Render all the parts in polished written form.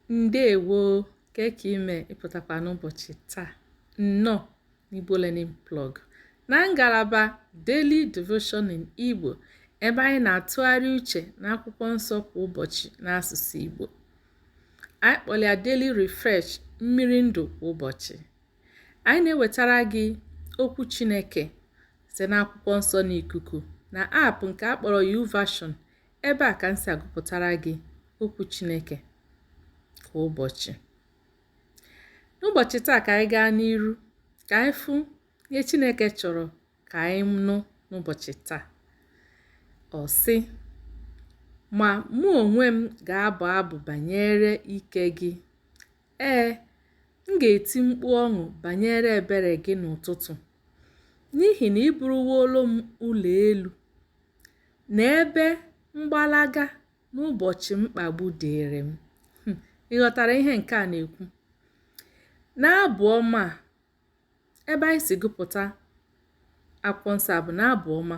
Ndewo, kee ka ime ịpụtakwa n'ụbọchị taa. Nnọọ n'Igbo Learning Plug na ngalaba Daily Devotion in Igbo, ebe anyị na-atụgharị uche n'akwụkwọ nsọ kwa ụbọchị n'asụsụ Igbo. Anyị kpọrọ ya Daily Refresh, mmiri ndụ kwa ụbọchị. Anyị na-ewetara gị okwu Chineke site n'akwụkwọ nsọ n'ikuku na app nke a kpọrọ YouVersion. Ebe a ka m si agụpụtara gị okwu Chineke kwa ụbọchị. N'ụbọchị taa, ka anyị gaa n'iru ka anyị fụ ihe Chineke chọrọ ka anyị nụ n'ụbọchị taa. Ọ sị, "Ma mụ onwe m ga-abụ abụ banyere ike gị. Ee, m ga-eti mkpu ọṅụ banyere ebere gị n'ụtụtụ, n'ihi na ị bụrụwolo m ụlọ elu na ebe mgbalaga n'ụbọchị mkpagbu dịịrị m." Ị ghọtara ihe nke a na-ekwu? N'abụ ọma a, ebe anyị si gụpụta akwụkwọ nsọ a bụ n'abụ ọma.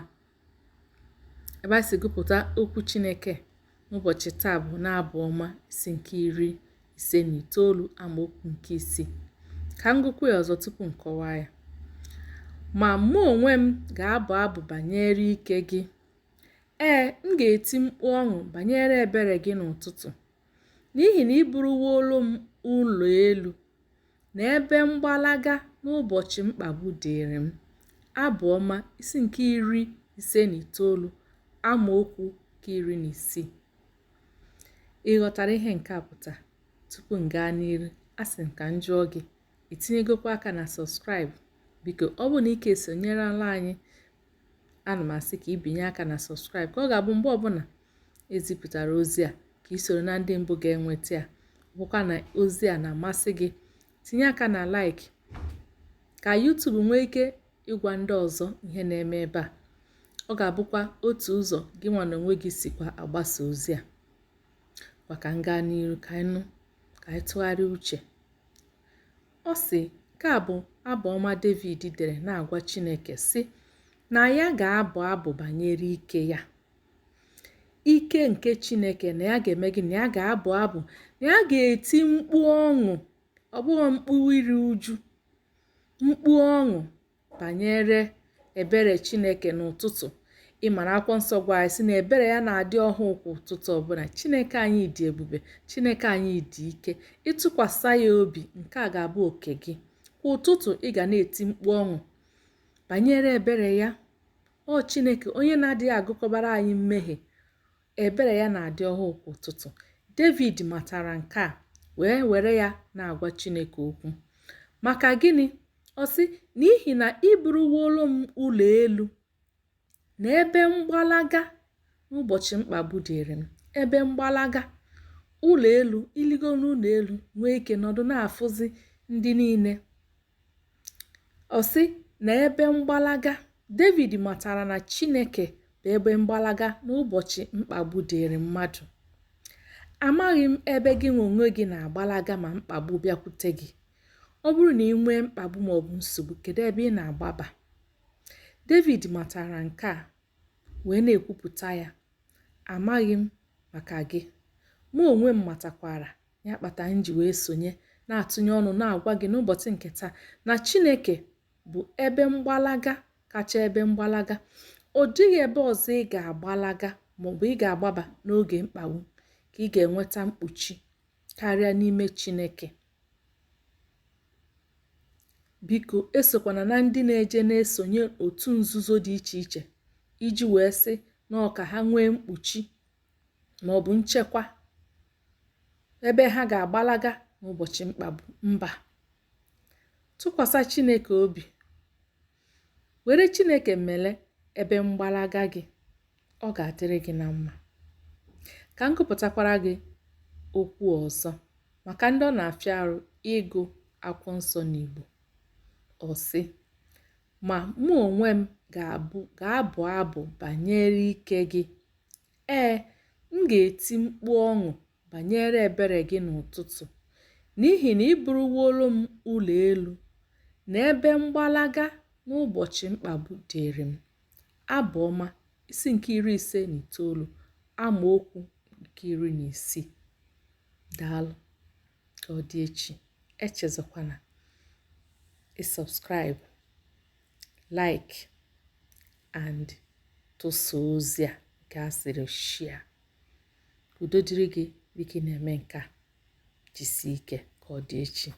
Ebe anyị si gụpụta okwu Chineke n'ụbọchị taa bụ n'abụ ọma isi nke 59, amaokwu nke 6. Ka m gụkwa ya ọzọ tupu m kọwaa ya. "Ma mụ onwe m ga-abụ abụ banyere ike gị. Ee, m ga-eti mkpu ọṅụ banyere ebere gị n'ụtụtụ, n'ihi na ị bụrụwolo m ụlọ elu na ebe mgbalaga n'ụbọchị mkpagbu dịịrị m." Abụ ọma isi nke 59, amaokwu nke 16. Ị ghọtara ihe nke a pụta? Tupu m gaa n'iru, asị m ka m jụọ gị, itinyegokwa aka na subscribe? Biko, ọ bụrụ na ike esonyerela anyị, ana m asị ka ibinye aka na subscribe, ka ọ ga-abụ mgbe ọbụla ezipụtara ozi a, ka ị soro na ndị mbụ ga-enweta ya. Bụkwa na ozi a na-amasị gị, tinye aka na like, ka YouTube nwee ike ịgwa ndị ọzọ ihe na-eme ebe a. Ọ ga-abụkwa otu ụzọ gị nwa na onwe gị sikwa agbasa ozi a. Maka m gaa n'iru, ka anyị nụ, ka anyị tụgharịa uche. Ọ sị, nke a bụ abụ ọma David dere na-agwa Chineke sị na ya ga-abụ abụ banyere ike ya, ike nke Chineke, na ya ga-eme gị, na ya ga-abụ abụ, na ya ga-eti mkpu ọṅụ. Ọ bụghị mkpu iri uju, mkpu ọṅụ banyere ebere Chineke n'ụtụtụ. Ịmara akwụkwọ nsọ gwa anyị sị na ebere ya na-adị ọhụụ kwa ụtụtụ ọbụla. Chineke anyị dị ebube, Chineke anyị dị ike. Ịtụkwasị ya obi, nke a ga-abụ oke gị. Kwa ụtụtụ, ị ga na-eti mkpu ọṅụ banyere ebere ya. Ọ Chineke onye na-adịghị agụkọbara anyị mmehie, ebere ya na-adị ọhụụ kwa ụtụtụ. David matara nke a wee were ya na-agwa Chineke okwu. Maka gịnị? Ọ sị, "N'ihi na ị bụrụwolo m ụlọ elu na ebe mgbalaga n'ụbọchị mkpagbu dịrị m." Ebe mgbalaga, ụlọ elu, iligo n'ụlọ elu, nwee ike nọdụ na-afụzi ndị niile. Ọ sị na ebe mgbalaga. David matara na Chineke bụ ebe mgbalaga n'ụbọchị mkpagbu dịrị mmadụ. Amaghị m ebe gị nwe onwe gị na-agbalaga ma mkpagbu bịakwute gị. Ọ bụrụ na ị nwee mkpagbu maọbụ nsogbu, kedu ebe ị na-agbaba? David matara nke a wee na-ekwupụta ya. Amaghị m maka gị, mụ onwe m matakwara ya kpata m ji wee sonye na-atụnye ọnụ na-agwa gị n'ụbọchị nke taa na Chineke bụ ebe mgbalaga kacha ebe mgbalaga. Ọ dịghị ebe ọzọ ị ga-agbalaga maọbụ ị ga-agbaba n'oge mkpagbu ka ị ga-enweta mkpuchi karịa n'ime Chineke. Biko, esokwana na ndị na-eje na-esonye otu nzuzo dị iche iche iji wee sị na ọ ka ha nwee mkpuchi maọbụ nchekwa ebe ha ga-agbalaga n'ụbọchị mkpagbu. Mba, tụkwasị Chineke obi, were Chineke mele ebe mgbalaga gị, ọ ga-adịrị gị na mma. Ka m gụpụtakwara gị okwu ọzọ maka ndị ọ na-afịa arụ ịgụ akwụkwọ nsọ n'Igbo. Ọ sị, "Ma mụ onwe m ga-abụ abụ banyere ike gị. Ee, m ga-eti mkpu ọṅụ banyere ebere gị n'ụtụtụ, n'ihi na ị bụrụwolo m ụlọ elu na ebe mgbalaga n'ụbọchị mkpagbu dịrị m." Abụ ọma isi nke 59, amaokwu nke 16. Daalụ. Ka ọ dị echi. Echezọkwana ị subscribe, like and tụsa ozi a nke a sịrị share. Udo dịrị gị dịka ị na-eme nke a. Jisie ike. Ka ọ dị echi.